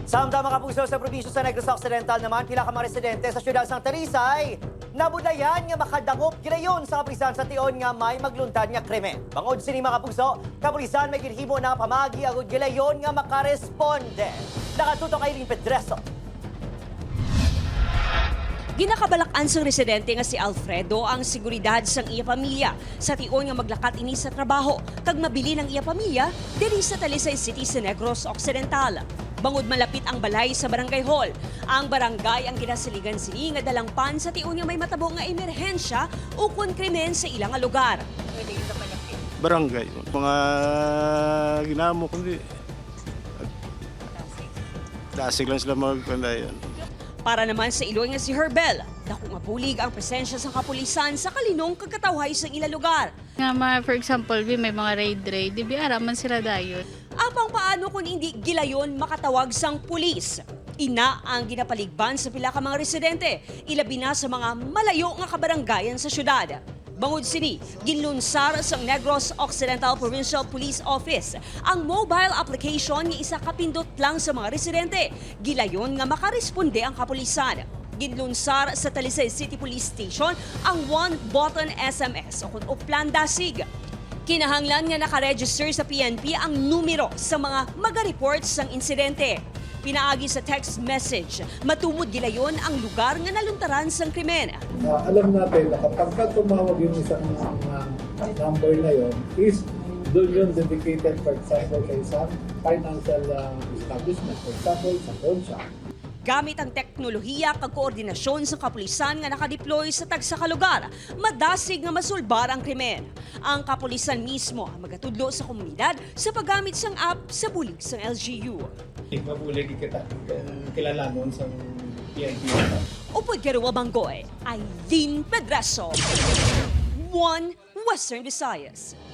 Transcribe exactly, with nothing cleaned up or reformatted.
Samtang, mga kapuso, sa probinsya sa Negros Occidental naman, pila ka mga residente sa siyudad sang Talisay nabudlayan nga makadangop gilayon sa kapulisan sa tion nga may magluntad nga krimen. Bangod sini, mga kapuso, kapulisan may ginhimo na nga pamaagi agud gilayon nga makaresponde. Nakatutok Irene Pedreso. Ginakabalak-an sang residente nga si Alfredo ang seguridad sang iya pamilya sa tion nga maglakat ini sa trabaho kag mabilin ang iya pamilya diri sa Talisay City sa Negros Occidental. Bangod malapit ang balay sa barangay hall, ang barangay ang ginasaligan sini nga dalangpan sa tion nga may matabo nga emerhensya ukon krimen sa ila nga lugar. Barangay. Mga ginamo, kundi dasig lang sila magkandayan. Para naman sa iloy nga si Herbel, dako nga bulig ang presensya sang kapulisan sa kalinong kag katawhay sang ila lugar. Nga ma, for example, bi may mga raid-raid, di bi ara man sila dayon. Apang paano kon indi gilayon makatawag sang pulis? Ina ang ginapaligban sa pila ka mga residente, ilabi na sa mga malayo nga kabaranggayan sa syudad. Bangod sini, ginlunsar sang Negros Occidental Provincial Police Office ang mobile application nga isa ka pindot lang sa mga residente. Gilayon nga makaresponde ang kapulisan. Ginlunsar sa Talisay City Police Station ang One Button S M S o kon Uplan Dasig. Kinahanglan nga nakaregister sa P N P ang numero sa mga magareport sang insidente. Pinaagi sa text message, matubod gilayon ang lugar nga naluntaran sang krimen. Ah, alam natin na kapag ka tumawag yung isang ah, number na yon is doon yung dedicated, for example, sa isang financial ah, establishment, for example, sa pawn shop. Gamit ang teknolohiya kag koordinasyon sa kapulisan nga nakadeploy sa tagsa ka lugar, madasig nga masulbar ang krimen. Ang kapulisan mismo ang magatudlo sa komunidad sa paggamit sang app sa bulig sang L G U. Mabulig kita ang kilalanon sa P N P. Upod kay Rua Banggoy, Eileen Pedreso, One Western Visayas.